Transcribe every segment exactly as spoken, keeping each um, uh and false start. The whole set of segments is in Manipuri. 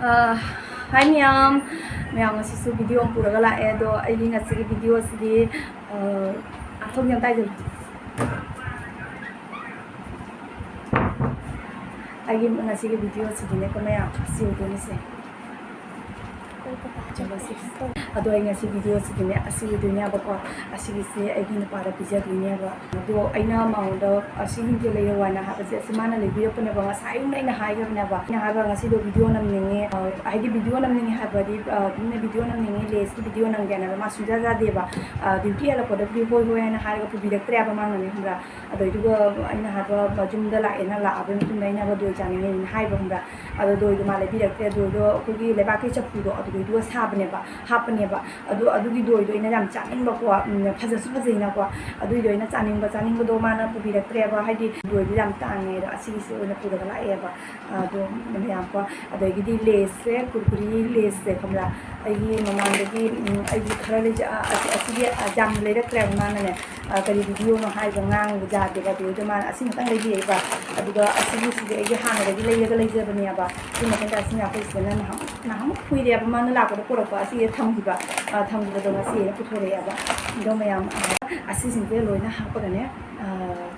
ꯑ, ꯍꯥꯏ ꯃꯌꯥꯝ, ꯃꯌꯥꯝ ꯉꯁꯤꯁꯨ ꯚꯤꯗꯤꯑꯣ ꯑꯃ ꯄꯨꯔꯒ ꯂꯥꯛꯑꯦ꯫ ꯑꯗꯣ ꯑꯩꯒꯤ ꯉꯁꯤꯒꯤ ꯚꯤꯗꯤꯑꯣꯁꯤꯗꯤ, ꯑ, ꯑꯊꯣꯡ ꯌꯥꯝ ꯇꯥꯏꯗꯅ꯫ ꯑꯩꯒꯤ ꯉꯁꯤꯒꯤ ꯚꯤꯗꯤꯑꯣꯁꯤꯗꯤꯅꯦꯀꯣ ꯃꯌꯥꯝ, ꯑꯁꯤ ꯑꯣꯏꯗꯣꯏꯅꯤꯁꯦ꯫ ꯑꯗꯣ ꯑꯩ ꯉꯁꯤ ꯚꯤꯗꯤꯑꯣꯁꯤꯗꯤꯅꯦ ꯑꯁꯤ ꯑꯣꯏꯗꯣꯏꯅꯦꯕꯀꯣ꯫ ꯑꯁꯤꯒꯤꯁꯦ ꯑꯩꯒꯤ ꯅꯨꯄꯥꯗ ꯄꯤꯖꯗꯣꯏꯅꯦꯕ꯫ ꯑꯗꯣ ꯑꯩꯅ ꯃꯉꯣꯟꯗ ꯑꯁꯤꯒꯤꯁꯦ ꯂꯩꯔꯛꯑꯣ ꯍꯥꯏꯅ ꯍꯥꯏꯕꯁꯦ ꯑꯁꯤ ꯃꯥꯅ ꯂꯩꯕꯤꯔꯛꯄꯅꯦꯕ꯫ ꯉꯁꯥꯏ ꯑꯌꯨꯛꯅ ꯑꯩꯅ ꯍꯥꯏꯈ꯭ꯔꯕꯅꯦꯕ꯫ ꯑꯩꯅ ꯍꯥꯏꯕ ꯉꯁꯤꯗꯣ ꯚꯤꯗꯤꯑꯣ ꯅꯝꯅꯤꯡꯉꯦ, ꯑ, ꯍꯥꯏꯗꯤ ꯚꯤꯗꯤꯑꯣ ꯅꯝꯅꯤꯡꯉꯦ ꯍꯥꯏꯕꯗꯤ, ꯑ, ꯇꯨꯃꯤꯟꯅ ꯚꯤꯗꯤꯑꯣ ꯅꯝꯅꯤꯡꯉꯦ, ꯂꯦꯁꯀꯤ ꯚꯤꯗꯤꯑꯣ ꯅꯝꯒꯦ ꯍꯥꯏꯅ ꯃꯥ ꯁꯨꯡꯌꯥ ꯌꯥꯗꯦꯕ꯫ ꯑ, ꯗ꯭ꯌꯨꯇꯤ ꯍꯜꯂꯛꯄꯗꯕꯨꯗꯤ ꯍꯣꯏ ꯍꯣꯏ ꯍꯥꯏꯅ ꯍꯥꯏꯔꯒ ꯄꯨꯕꯤꯔꯛꯇ꯭ꯔꯦꯕ ꯃꯥꯅꯅꯦ, ꯈꯪꯕ꯭ꯔꯥ? ꯑꯗꯨꯏꯗꯨꯒ ꯑꯩꯅ ꯍꯥꯏꯕ ꯌꯨꯝꯗ ꯂꯥꯛꯑꯦꯅ ꯂꯥꯛꯑꯕ ꯃꯇꯨꯡꯗ ꯑꯩꯅ ꯍꯥꯏꯕ ꯗꯣꯏ ꯆꯥꯅꯤꯡꯉꯦꯅ ꯍꯥꯏꯕ, ꯈꯪꯕ꯭ꯔꯥ? ꯑꯗꯣ ꯗꯣꯏꯗꯣ ꯃꯥ ꯂꯩꯕꯤꯔꯛꯇ꯭ꯔꯦ꯫ ꯗꯣꯏꯗꯣ ꯑꯩꯈꯣꯏꯒꯤ ꯂꯩꯕꯥꯛꯀꯤ ꯆꯐꯨꯗꯣ ꯑꯗꯨꯗꯩꯗꯨꯒ ꯁꯥꯕꯅꯦꯕ, ꯍꯥꯞꯄꯅꯦꯕ꯫ ꯑꯗꯣ ꯑꯗꯨꯒꯤ ꯗꯣꯏꯗꯣ ꯑꯩꯅ ꯌꯥꯝ ꯆꯥꯅꯤꯡꯕꯀꯣ, ꯎꯝ, ꯐꯖꯁꯨ ꯐꯖꯩꯅꯀꯣ꯫ ꯑꯗꯨꯏꯗꯣ ꯑꯩꯅ ꯆꯥꯅꯤꯡꯕ, ꯆꯥꯅꯤꯡꯕꯗꯣ ꯃꯥꯅ ꯄꯨꯕꯤꯔꯛꯇ꯭ꯔꯦꯕ, ꯍꯥꯏꯗꯤ ꯗꯣꯏꯗꯣ ꯌꯥꯝ ꯇꯥꯡꯉꯦ꯫ ꯑꯗꯣ ꯑꯁꯤꯒꯤꯁꯦ ꯑꯣꯏꯅ ꯄꯨꯔꯒ ꯂꯥꯛꯑꯦꯕ꯫ ꯑꯗꯣ ꯃꯌꯥꯝꯀꯣ, ꯑꯗꯒꯤꯗꯤ ꯂꯦꯁꯁꯦ, ꯀꯨꯔꯀꯨꯔꯤ ꯂꯦꯁꯁꯦ, ꯈꯪꯕ꯭ꯔꯥ? ꯑꯩꯒꯤ ꯃꯃꯥꯡꯗꯒꯤ, ꯎꯝ, ꯑꯩꯒꯤ ꯈꯔ ꯂꯩꯖ-, ꯑ, ꯑꯁꯤ-, ꯑꯁꯤꯒꯤ, ꯑ, ꯌꯥꯝꯅ ꯂꯩꯔꯛꯇ꯭ꯔꯦꯕ ꯃꯥꯅꯅꯦ꯫ ꯑ, ꯀꯔꯤ ꯚꯤꯗꯤꯑꯣꯅꯣ ꯍꯥꯏꯕ ꯉꯥꯡꯕ ꯌꯥꯗꯦꯕ꯫ ꯑꯗꯨꯗ ꯃꯥꯅ ꯑꯁꯤ ꯈꯛꯇꯪ ꯂꯩꯕꯤꯔꯛꯏꯕ꯫ ꯑꯗꯨꯒ ꯑꯁꯤꯒꯤꯁꯤꯗꯤ ꯑꯩꯒꯤ ꯍꯥꯟꯅꯗꯒꯤ ꯂꯩꯔꯒ ꯂꯩꯖꯕꯅꯦꯕ꯫ ꯁꯤ ꯃꯊꯪꯗ ꯑꯁꯤꯅ ꯑꯩꯈꯣꯏ ꯁꯤꯗꯅ ꯅꯍꯥꯟ-, ꯅꯍꯥꯟꯃꯨꯛ ꯀꯨꯏꯔꯦꯕ ꯃꯥꯅ ꯂꯥꯛꯄꯗ ꯄꯨꯔꯛꯄ ꯑꯁꯤ ꯊꯝꯈꯤꯕ꯫ ꯑ, ꯊꯝꯈꯤꯕꯗꯣ ꯉꯁꯤ ꯑꯩꯅ ꯄꯨꯊꯣꯔꯛꯑꯦꯕ꯫ ꯑꯗꯣ ꯃꯌꯥꯝ, ꯑ, ꯑꯁꯤꯁꯤꯡꯁꯦ ꯂꯣꯏꯅ ꯍꯥꯞꯄꯒꯅꯦ, ꯑ,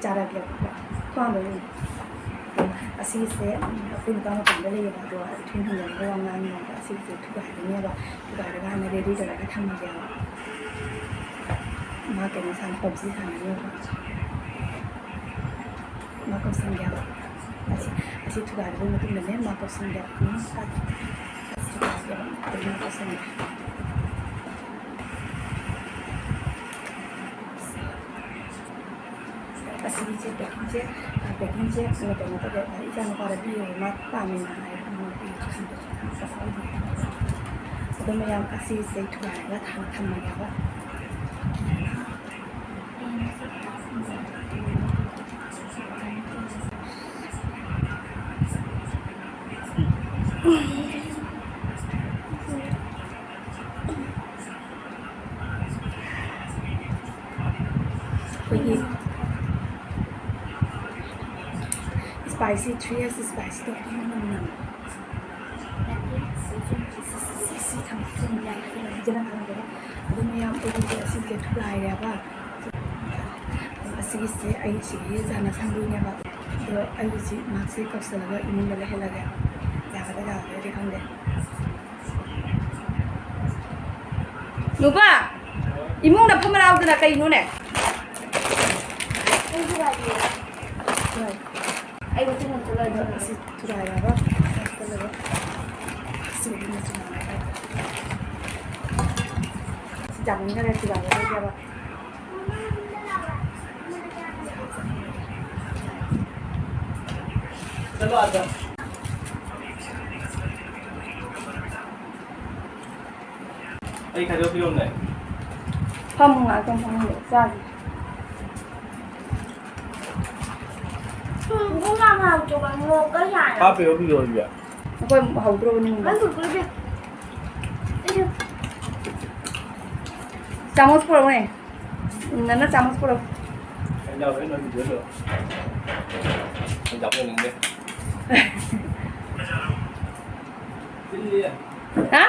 ꯆꯥꯔꯛꯑꯒꯦꯕꯀꯣ꯫ ꯊꯣꯡꯗꯣ ꯌꯦꯡꯉꯨ꯫ ꯑꯁꯤꯁꯦ, ꯎꯝ, ꯑꯩꯈꯣꯏ ꯅꯨꯄꯥ ꯃꯄꯥꯟꯗ ꯂꯩꯌꯦꯕ꯫ ꯑꯗꯣ ꯑꯩ ꯊꯣꯡ ꯍꯥꯡꯖꯤꯜꯂꯒ ꯋꯥ ꯉꯥꯡꯉꯤꯉꯩꯗ ꯑꯁꯤꯁꯦ ꯊꯨꯒꯥꯏꯔꯅꯦꯕ꯫ ꯊꯨꯒꯥꯏꯔꯒ ꯍꯥꯟꯅ ꯔꯦꯗꯤ ꯇꯧꯔꯒ ꯊꯝꯃꯒꯦꯕ꯫ ꯃꯥ ꯀꯩꯅꯣ ꯁꯥꯟꯅ-, ꯄꯞꯖꯤ ꯁꯥꯟꯅꯔꯤꯕ꯫ ꯃꯥ ꯀꯧꯁꯟꯒꯦꯕ꯫ ꯑꯁꯤ, ꯑꯁꯤ ꯊꯨꯒꯥꯏꯔꯕ ꯃꯇꯨꯡꯗꯅꯦ ꯃꯥ ꯀꯧꯁꯟꯒꯦꯕ꯫ ꯎꯝ, ꯑꯁꯤ ꯊꯨꯒꯥꯏꯔꯒꯦꯕ꯫ ꯑꯗꯨ ꯃꯥ ꯀꯧꯁꯟꯒꯦ꯫ ꯑꯁꯤꯒꯤꯁꯦ ꯄꯦꯛꯀꯤꯡꯁꯦ, ꯄꯦꯛꯀꯤꯡꯁꯦ ꯀꯩꯅꯣ ꯇꯧꯋꯦ, ꯏꯆꯥ ꯅꯨꯄꯥꯗ ꯄꯤꯔꯦ, ꯃꯥ ꯄꯥꯝꯃꯦꯅ ꯍꯥꯏ꯫ ꯑꯗꯣ ꯃꯌꯥꯝ ꯑꯁꯤꯁꯦ ꯊꯨꯒꯥꯏꯔꯒ ꯊꯝ-, ꯊꯝꯃꯒꯦꯕ꯫ ꯑꯩꯈꯣꯏꯒꯤ spicy, three X spicy ꯇꯧꯕ ꯃꯅꯝ ꯅꯝꯃꯦ꯫ ꯁꯤ ꯊꯝꯃꯦ꯫ ꯑꯗꯨ ꯃꯌꯥꯝ ꯑꯩꯒꯤꯁꯦ ꯑꯁꯤꯁꯦ ꯊꯨꯒꯥꯏꯔꯦꯕ꯫ ꯑꯁꯤꯒꯤꯁꯦ ꯑꯩ ꯁꯤꯒꯤ ꯖꯥꯅ ꯁꯪꯗꯣꯏꯅꯦꯕ꯫ ꯑꯗꯣ ꯑꯩꯒꯤꯁꯤ ꯃꯥꯛꯁꯦ ꯀꯧꯁꯜꯂꯒ ꯏꯃꯨꯡꯗ ꯂꯩꯍꯜꯂꯒꯦ꯫ ꯌꯥꯒꯗ꯭ꯔꯥ ꯌꯥꯒꯗ꯭ꯔꯗꯤ ꯈꯪꯗꯦ꯫ ꯅꯨꯄꯥ, ꯏꯃꯨꯡꯗ ꯐꯝꯃ ꯂꯥꯎꯗꯅ ꯀꯩꯅꯣꯅꯦ? ꯑꯩ ꯃꯆꯤꯟ ꯑꯃ ꯆꯠꯂꯣꯏ꯫ ꯑꯗꯣ ꯑꯁꯤ ꯊꯨꯒꯥꯏꯔꯒ ꯆꯠꯂꯒ ꯁꯤꯒꯤ ꯃꯆꯨꯝ ꯃꯥꯟꯅꯔꯒ ꯁꯤ ꯆꯥꯃꯤꯟꯅꯔꯦ ꯊꯨꯒꯥꯏꯔꯒ꯫ ꯆꯠꯂꯣ ꯑꯗ꯫ ꯑꯩ ꯈꯥꯏꯗꯣꯛꯄꯤꯔꯝꯂꯦ꯫ ꯐꯝꯃꯨ ꯉꯥꯛꯇꯪ ꯐꯃꯨꯡꯗ ꯆꯥꯁꯤ꯫ ꯍꯥꯞꯄꯤꯔꯣ, ꯄꯤꯔꯣ, ꯄꯤꯔꯣ꯫ ꯑꯩꯈꯣꯏ ꯍꯧꯗ꯭ꯔꯣꯕꯅꯤ꯫ ꯆꯥꯃꯁ ꯄꯨꯔꯛꯎꯅꯦ꯫ ꯅꯅ ꯆꯥꯃꯁ ꯄꯨꯔꯛꯎ꯫ ꯑꯩ ꯌꯥꯎꯔꯣꯏ, ꯅꯣꯏ ꯚꯤꯗꯤꯑꯣꯗꯣ꯫ ꯑꯩ ꯌꯥꯎꯖꯅꯤꯡꯗꯦ꯫ ꯍꯥ?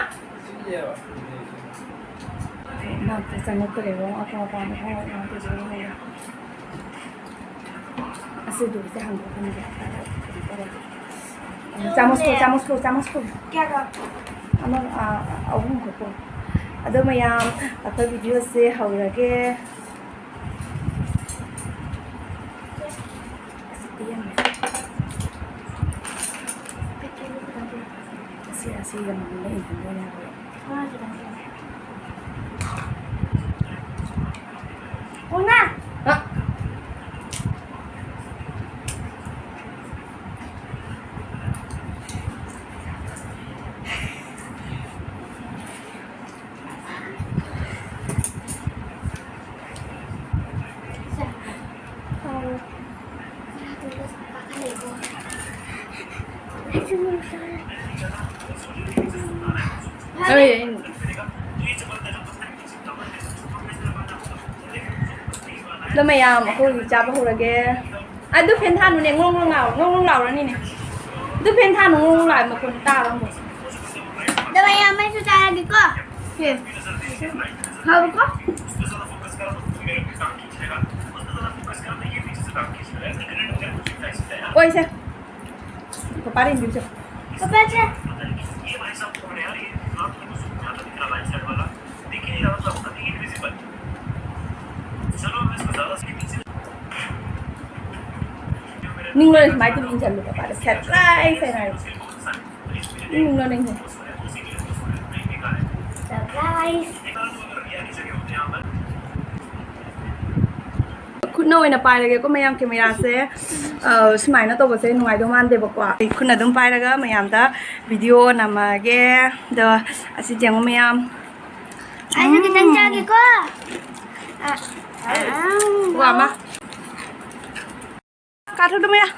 ꯃꯥ ꯑꯝꯇ ꯆꯪꯉꯛꯇ꯭ꯔꯦꯕ, ꯑꯄꯥ ꯑꯄꯥꯅ ꯍꯥꯏꯔ ꯀꯩꯅꯣ ꯇꯧꯖꯔ ꯂꯩꯔꯦ꯫ ꯑꯁꯤꯗꯣ ꯍꯦꯛꯇ ꯍꯥꯡꯗꯣꯛꯍꯟꯒꯦ꯫ ꯆꯥꯃꯁ ꯄꯨꯔꯛꯑꯣ, ꯆꯥꯃꯁ ꯄꯨꯔꯛꯑꯣ, ꯆꯥꯃꯁ ꯄꯨꯔꯛꯑꯣ꯫ ꯑꯃ, ꯑꯥ, ꯑꯍꯨꯝ ꯈꯛ ꯄꯨꯔꯛꯑꯣ꯫ ꯑꯗꯣ ꯃꯌꯥꯝ, ꯑꯩꯈꯣꯏ ꯚꯤꯗꯤꯑꯣꯁꯦ ꯍꯧꯔꯒꯦ꯫ ꯑꯁꯤꯗꯤ ꯌꯥꯝ ꯑꯁꯤ, ꯑꯁꯤ ꯌꯥꯝ ꯂꯩ ꯍꯥꯏꯕ꯫ ꯑꯗꯣ ꯃꯌꯥꯝ ꯑꯩꯈꯣꯏ ꯍꯧꯖꯤꯛ ꯆꯥꯕ ꯍꯧꯔꯒꯦ꯫ ꯑꯗꯨ ꯐꯦꯟ ꯊꯥꯅꯨꯅꯦ, ꯉꯣꯡ ꯉꯣꯡ ꯂꯥꯎ-, ꯉꯣꯡ ꯉꯣꯡ ꯂꯥꯎꯔꯅꯤꯅꯦ꯫ ꯑꯗꯨ ꯐꯦꯟ ꯊꯥꯅꯨ, ꯉꯣꯡ ꯉꯣꯡ ꯂꯥꯎ ꯃꯈꯣꯟ ꯇꯥꯕ ꯑꯃꯨꯛ꯫ ꯑꯗꯣ ꯃꯌꯥꯝ ꯑꯩꯁꯨ ꯆꯥꯔꯒꯦꯀꯣ꯫ ꯁꯦ꯫ ꯍꯥꯎꯕꯀꯣ? ꯑꯣꯏꯁꯦ꯫ ꯄꯄꯥ ꯔꯦꯡꯗꯨꯁꯨ꯫ ꯄꯄꯥꯁꯦ꯫ ꯅꯤꯡꯂꯣꯏ ꯁꯨꯃꯥꯏ ꯇꯨꯃꯤꯟ ꯆꯠꯂꯨ ꯄꯄꯥꯗ ꯁꯦꯠ ꯂꯥꯏ ꯁꯦꯡꯅ ꯍꯥꯏꯔꯨ꯫ ꯅꯤꯡꯂꯣ ꯅꯤꯡꯂꯣ꯫ ꯁꯔꯄ꯭ꯔꯥꯏꯁ꯫ ꯈꯨꯠꯅ ꯑꯣꯏꯅ ꯄꯥꯏꯔꯒꯦꯀꯣ ꯃꯌꯥꯝ, ꯀꯦꯃꯦꯔꯥꯁꯦ꯫ ꯑ, ꯁꯨꯃꯥꯏꯅ ꯇꯧꯕꯁꯦ ꯅꯨꯡꯉꯥꯏꯗꯧ ꯃꯥꯟꯗꯦꯕꯀꯣ꯫ ꯑꯩ ꯈꯨꯠꯅ ꯑꯗꯨꯝ ꯄꯥꯏꯔꯒ ꯃꯌꯥꯝꯗ ꯚꯤꯗꯤꯑꯣ ꯅꯝꯃꯒꯦ꯫ ꯑꯗꯣ ꯑꯁꯤ ꯌꯦꯡꯉꯨ ꯃꯌꯥꯝ꯫ ꯑꯩꯁꯨ ꯈꯤꯇꯪ ꯎꯝ꯫ ꯆꯥꯒꯦꯀꯣ꯫ ꯑ, ꯑ, ꯑ, ꯋꯥ ꯑꯃ꯫ ꯀꯥꯊꯣꯛꯇꯕ ꯌꯥ꯫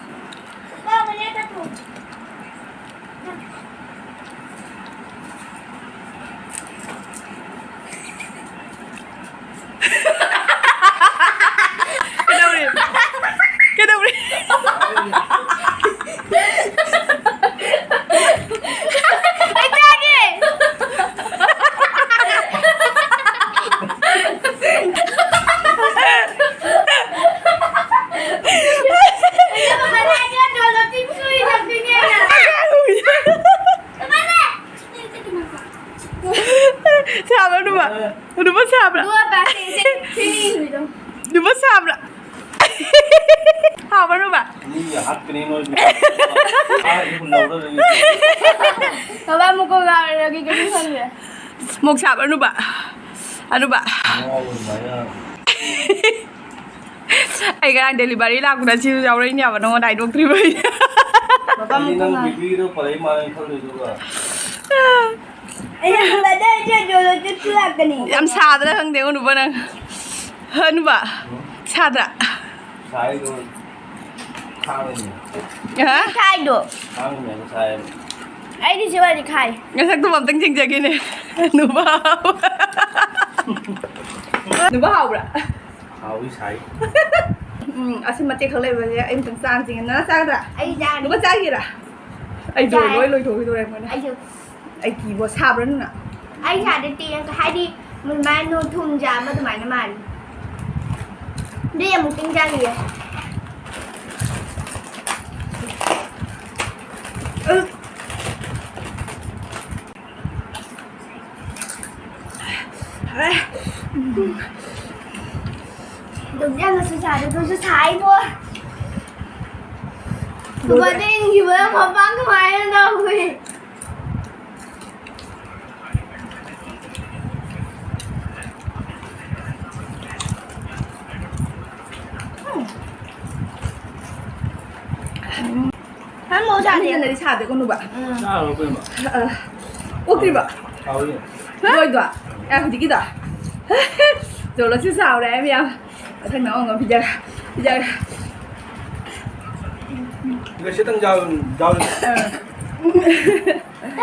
ꯀꯩꯗꯧꯔꯤ? ꯀꯩꯗꯧꯔꯤ? ꯑꯩ ꯆꯥꯒꯦ꯫ ꯁꯥꯕ꯭ꯔꯥ, ꯅꯨꯄꯥ? ꯅꯨꯄꯥ ꯁꯥꯕ꯭ꯔꯥ? ꯅꯨꯄꯥ ꯁꯥꯕ꯭ꯔꯥ? ꯍꯥꯎꯕ꯭ꯔꯥ, ꯅꯨꯄꯥ? ꯃꯤꯒꯤ ꯍꯥꯠꯀꯅꯤ ꯅꯣꯏ꯫ ꯍꯥꯠꯂꯒ ꯂꯧꯔꯒ ꯕꯕꯥ ꯃꯀꯣꯛ ꯂꯥꯎꯔꯒꯦ ꯀꯩꯁꯨ ꯈꯟꯗ꯭ꯔꯦ꯫ ꯃꯣꯛ ꯁꯥꯕ꯭ꯔꯥ, ꯅꯨꯄꯥ? ꯑꯅꯨꯄꯥ? ꯉꯥꯎꯕ ꯑꯗꯨꯃꯥꯏꯅ꯫ ꯑꯩ ꯉꯔꯥꯡ ꯗꯦꯂꯤꯚꯔꯤ ꯂꯥꯛꯄꯗ ꯁꯤꯁꯨ ꯌꯥꯎꯔꯛꯏꯅꯦꯕ, ꯅꯉꯣꯟꯗ ꯍꯥꯏꯗꯣꯛꯇ꯭ꯔꯤꯕ ꯑꯩꯅ꯫ ꯕꯕꯥ ꯑꯩꯗꯤ ꯅꯪ ꯃꯀꯣꯛ ꯕꯦꯕꯤꯗꯣ ꯄꯨꯔꯛꯏ ꯃꯥꯜꯂꯦ ꯈꯜꯂꯨꯏ, ꯑꯗꯨꯒ꯫ ꯑꯩꯅ ꯈꯟꯕꯗ ꯑꯩꯁꯦ ꯖꯣꯂꯣ ꯆꯤꯞꯁ ꯂꯥꯛꯀꯅꯤ꯫ ꯌꯥꯝ ꯁꯥꯗ꯭ꯔꯥ ꯈꯪꯗꯦ, ꯅꯨꯄꯥ ꯅꯪ꯫ ꯍ, ꯅꯨꯄꯥ? ꯁꯥꯗ꯭ꯔꯥ? ꯁꯥꯏꯗꯣ ꯈꯥꯡꯉꯤꯅꯦ꯫ ꯍꯥ? ꯈꯥꯏꯗꯣ꯫ ꯈꯥꯡꯉꯤꯅꯦ, ꯑꯗꯨ ꯁꯥꯏ꯫ ꯑꯩꯗꯤ ꯁꯤ ꯋꯥꯗꯤ ꯈꯥꯏ꯫ ꯅꯁꯛꯇꯨ ꯑꯝꯇꯪ ꯌꯦꯡꯖꯒꯦꯅꯦ꯫ ꯅꯨꯄꯥ꯫ ꯅꯨꯄꯥ ꯍꯥꯎꯕ꯭ꯔꯥ? ꯍꯥꯎꯏ ꯁꯥꯏ꯫ ꯎꯝ, ꯑꯁꯤ ꯃꯇꯦꯛ ꯈꯛ ꯂꯩꯕꯁꯦ ꯑꯩ ꯑꯃꯇꯪ ꯆꯥꯔꯁꯤꯅ꯫ ꯅꯪ ꯆꯥꯒꯗ꯭ꯔꯥ? ꯑꯩ ꯆꯥꯅꯤ꯫ ꯅꯨꯄꯥ ꯆꯥꯒꯦꯔꯥ? ꯑꯩꯗꯣ ꯆꯥꯏ꯫ ꯂꯣꯏ ꯂꯣꯏꯊꯣꯛꯈꯤꯗꯣꯔꯦ ꯃꯣꯏꯅ꯫ ꯑꯩꯁꯨ꯫ ꯑꯩ ꯀꯤꯕꯣ꯫ ꯁꯥꯕ꯭ꯔꯥ ꯅꯨꯅ? ꯑꯩ ꯁꯥꯗꯦ, ꯇꯦꯡ ꯍꯥꯏꯗꯤ ꯑꯗꯨꯃꯥꯏꯅ ꯊꯨꯝ ꯆꯥꯕ ꯑꯗꯨꯃꯥꯏꯅ ꯃꯥꯜꯂꯤ꯫ ꯑꯗꯨꯗꯤ ꯑꯃꯨꯛꯇꯪ ꯆꯥꯈꯤꯒꯦ꯫ ꯑꯗꯨꯝ ꯌꯥꯝꯅꯁꯨ ꯁꯥꯗꯦ, ꯑꯗꯨꯁꯨ ꯁꯥꯏꯕꯣ꯫ ꯂꯣꯏꯔꯦ꯫ ꯂꯨꯄꯥ ꯇꯦꯟꯒꯤ ꯃꯔꯝ ꯃꯄꯥꯟ ꯀꯃꯥꯏꯅ ꯇꯧꯏ? ꯍꯥ, ꯃꯣꯖꯥꯅꯦ꯫ ꯃꯤꯅꯗꯤ ꯁꯥꯗꯦꯀꯣ, ꯅꯨꯕ? ꯎꯝ꯫ ꯆꯥꯔꯣ ꯀꯩꯅꯣ꯫ ꯑ, ꯑꯣꯛꯇ꯭ꯔꯤꯕ? ꯍꯥꯎꯏ꯫ ꯂꯣꯏꯗꯣ? ꯑꯦ, ꯍꯧꯖꯤꯛꯀꯤꯗꯣ? ꯖꯣꯂꯣꯁꯤ ꯁꯥꯎꯔꯦ, ꯃꯌꯥꯝ꯫ ꯃꯊꯪꯗ ꯑꯃꯨꯛ ꯄꯤꯖꯔꯦ꯫ ꯄꯤꯖꯔꯦ꯫ ꯁꯤꯇꯪ ꯌꯥꯎ-, ꯌꯥꯎ-,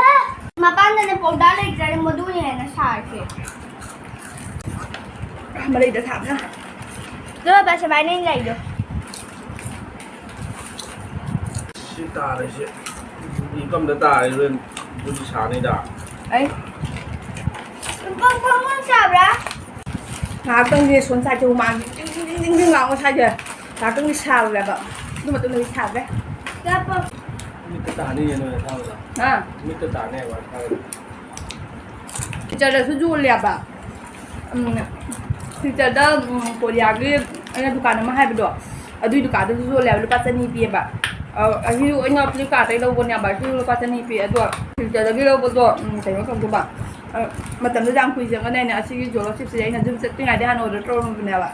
ꯑ꯫ ꯃꯄꯥꯟꯗꯅꯦ ꯄꯥꯎꯗꯔ ꯂꯩꯇ꯭ꯔꯦ, ꯃꯗꯨꯅ ꯍꯦꯟꯅ ꯁꯥꯔꯤꯁꯦ꯫ ꯃꯔꯩꯗ ꯊꯥꯕꯅ꯫ ꯑꯗꯨꯒ ꯕꯁ ꯁꯨꯃꯥꯏꯅ ꯑꯩꯅ ꯂꯩꯗꯣ꯫ ꯁꯤ ꯇꯥꯔꯤꯁꯦ꯫ ꯏꯀꯝꯗ ꯇꯥꯔꯦ, ꯍꯣꯔꯦꯟ ꯕꯨꯗꯤ ꯁꯥꯅꯤꯗ꯫ ꯑꯩ꯫ ꯄꯪ ꯄꯪ ꯄꯪ ꯁꯥꯕ꯭ꯔꯥ? ꯉꯥꯏꯍꯥꯛꯇꯪꯗꯤ ꯁꯣꯝ ꯁꯥꯏꯠꯁꯦ ꯍꯨꯃꯥꯡ ꯖꯤꯡ ꯖꯤꯡ ꯖꯤꯡ ꯖꯤꯡ ꯖꯤꯡ ꯂꯥꯎꯅ ꯁꯥꯏꯁꯦ꯫ ꯉꯥꯏꯍꯥꯛꯇꯪꯗꯤ ꯁꯥꯔꯨꯔꯦꯕ꯫ ꯑꯗꯨ ꯃꯇꯨꯡꯗꯗꯤ ꯁꯥꯗ꯭ꯔꯦ꯫ ꯆꯠꯄ꯫ ꯃꯤꯠꯇ ꯇꯥꯅꯤꯌꯦ ꯅꯣꯏ ꯑꯁꯥꯕꯗꯣ꯫ ꯍꯥ? ꯃꯤꯠꯇ ꯇꯥꯅꯦꯕ ꯑꯁꯥꯕꯗꯣ꯫ ꯁꯤꯜꯆꯔꯗꯁꯨ ꯌꯣꯜꯂꯦꯕ꯫ ꯎꯝ, ꯁꯤꯜꯆꯔꯗ, ꯎꯝ, ꯀꯣꯔꯤꯌꯥꯒꯤ ꯑꯩꯅ ꯗꯨꯀꯥꯟ ꯑꯃ ꯍꯥꯏꯕꯗꯣ, ꯑꯗꯨꯏ ꯗꯨꯀꯥꯟꯗꯁꯨ ꯌꯣꯜꯂꯦꯕ, ꯂꯨꯄꯥ ꯆꯅꯤ ꯄꯤꯌꯦꯕ꯫ ꯑ, ꯑꯁꯤ ꯑꯩꯅ Flipkartꯇꯩ ꯂꯧꯕꯅꯦꯕ, ꯑꯁꯤ ꯂꯨꯄꯥ ꯆꯅꯤ ꯄꯤ꯫ ꯑꯗꯣ ꯁꯤꯜꯆꯔꯗꯒꯤ ꯂꯧꯕꯗꯣ, ꯎꯝ, ꯀꯩꯅꯣ ꯇꯧꯗꯣꯏꯕ, ꯑ, ꯃꯇꯝꯗꯨ ꯌꯥꯝ ꯀꯨꯏ ꯆꯪꯒꯅꯤ ꯍꯥꯏꯅ ꯑꯁꯤꯒꯤ ꯖꯣꯂꯣ ꯆꯤꯞꯁꯦ ꯑꯩꯅ ꯌꯨꯝ ꯆꯠꯇ꯭ꯔꯤꯉꯩꯗ ꯍꯥꯟꯅ order ꯇꯧꯔꯝꯕꯅꯦꯕ꯫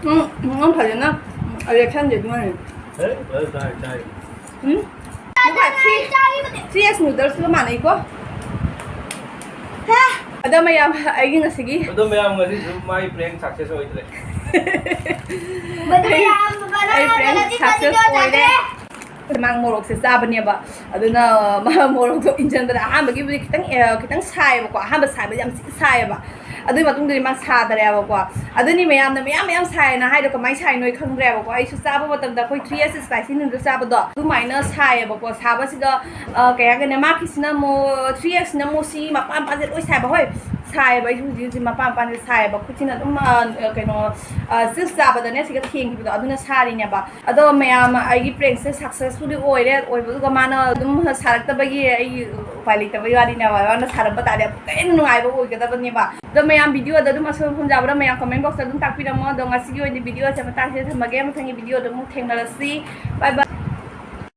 ꯎꯝ, ꯎꯝ, ꯐꯖꯅ reactionꯁꯦ ꯑꯗꯨꯃꯥꯏꯅ꯫ ꯍꯦ, ꯐꯖꯅ ꯆꯥꯏ, ꯆꯥꯏ꯫ ꯎꯝ? ꯁꯤ, ꯁꯤ ꯑꯦꯁ ꯅꯨꯗꯜꯁꯀ ꯃꯥꯟꯅꯩꯀꯣ? ꯍꯦ! ꯑꯗꯣ ꯃꯌꯥꯝ, ꯑꯩꯒꯤ ꯉꯁꯤꯒꯤ ꯑꯗꯣ ꯃꯌꯥꯝ, ꯉꯁꯤꯁꯨ ꯃꯥꯒꯤ prank success ꯑꯣꯏꯗ꯭ꯔꯦ꯫ ꯃꯗꯨ ꯌꯥꯝ ꯑꯩ prank ꯐꯖꯅ success ꯇꯧꯖꯗ꯭ꯔꯦ꯫ ꯑꯣꯏꯔꯦ꯫ ꯃꯥ ꯃꯣꯔꯣꯛꯁꯦ ꯆꯥꯕꯅꯦꯕ꯫ ꯑꯗꯨꯅ ꯃꯥ ꯃꯣꯔꯣꯛꯇꯣ ꯏꯟꯖꯟꯕꯗ ꯑꯍꯥꯟꯕꯒꯤꯕꯨꯗꯤ ꯈꯤꯇꯪ ꯑ, ꯈꯤꯇꯪ ꯁꯥꯏꯌꯦꯕꯀꯣ꯫ ꯑꯍꯥꯟꯕ ꯁꯥꯏꯕꯗꯤ ꯌꯥꯝ ꯊꯤꯅ ꯁꯥꯏꯌꯦꯕ꯫ ꯑꯗꯨꯒꯤ ꯃꯇꯨꯡꯗꯗꯤ ꯃꯥ ꯁꯥꯗꯔꯦꯕꯀꯣ꯫ ꯑꯗꯨꯅꯤ ꯃꯌꯥꯝꯅ ꯃꯌꯥꯝ ꯃꯌꯥꯝ ꯁꯥꯏꯌꯦꯅ ꯍꯥꯏꯗꯣ ꯀꯃꯥꯏꯅ ꯁꯥꯏꯅꯣ ꯑꯩ ꯈꯪꯗ꯭ꯔꯦꯕꯀꯣ꯫ ꯑꯩꯁꯨ ꯆꯥꯕ ꯃꯇꯝꯗ ꯑꯩꯈꯣꯏ ꯊ꯭ꯔꯤ ꯑꯦꯛꯁ ꯏꯁꯄꯥꯏꯁꯤ ꯅꯨꯗꯜ ꯆꯥꯕꯗꯣ ꯑꯗꯨꯃꯥꯏꯅ ꯁꯥꯏꯌꯦꯕꯀꯣ꯫ ꯁꯥꯕꯁꯤꯗ ꯑ, ꯀꯩ ꯍꯥꯏꯒꯅꯤ, ꯃꯥꯒꯤꯁꯤꯅ ꯑꯃꯨꯛ ꯊ꯭ꯔꯤ ꯑꯦꯛꯁꯅ ꯑꯃꯨꯛ ꯁꯤ ꯃꯄꯥꯟ ꯃꯄꯥꯟꯁꯦ ꯂꯣꯏ ꯁꯥꯏꯕ꯫ ꯍꯣꯏ, ꯁꯥꯏꯌꯦꯕ꯫ ꯑꯩꯁꯨ ꯍꯧꯖꯤꯛ ꯍꯧꯖꯤꯛ ꯃꯄꯥꯟ ꯃꯄꯥꯟꯁꯦ ꯁꯥꯏꯌꯦꯕ꯫ ꯈꯨꯠꯁꯤꯅ ꯑꯗꯨꯝ ꯑ, ꯀꯩꯅꯣ ꯆꯤꯞꯁ ꯆꯥꯕꯗꯅꯦ ꯁꯤꯒ ꯊꯦꯡꯈꯤꯕꯗꯣ ꯑꯗꯨꯅ ꯁꯥꯔꯤꯅꯦꯕ꯫ ꯑꯗꯣ ꯃꯌꯥꯝ, ꯑꯩꯒꯤ ꯄ꯭ꯔꯦꯡꯁꯦ ꯁꯛꯁꯦꯁꯐꯨꯜꯂꯤ ꯑꯣꯏꯔꯦ꯫ ꯑꯣꯏꯕꯗꯨꯒ ꯃꯥꯅ ꯑꯗꯨꯝ ꯁꯥꯔꯛꯇꯕꯒꯤ ꯑꯩ ꯎꯄꯥꯏ ꯂꯩꯇꯕꯒꯤ ꯋꯥꯔꯤꯅꯦꯕ꯫ ꯃꯥꯅ ꯁꯥꯔꯝꯕ ꯇꯥꯔꯗꯤ ꯑꯃꯨꯛꯀ ꯍꯦꯟꯅ ꯅꯨꯡꯉꯥꯏꯕ ꯑꯣꯏꯒꯗꯕꯅꯦꯕ꯫ ꯑꯗꯣ ꯃꯌꯥꯝ ꯚꯤꯗꯤꯑꯣꯗ ꯑꯗꯨꯝ ꯑꯁꯣꯏ ꯑꯐꯝ ꯌꯥꯕ꯭ꯔꯥ ꯃꯌꯥꯝ ꯀꯃꯦꯟ ꯕꯣꯛꯁꯇ ꯑꯗꯨꯝ ꯇꯥꯛꯄꯤꯔꯝꯃꯣ꯫ ꯑꯗꯣ ꯉꯁꯤꯒꯤ ꯑꯣꯏꯅꯗꯤ ꯚꯤꯗꯤꯑꯣꯁꯦ ꯃꯇꯥꯡꯁꯤꯗ ꯊꯝꯃꯒꯦ꯫ ꯃꯊꯪꯒꯤ ꯚꯤꯗꯤꯑꯣꯗ ꯑꯃꯨꯛ ꯊꯦꯡꯅꯔꯁꯤ꯫ ꯕꯥꯏ ꯕꯥꯏ꯫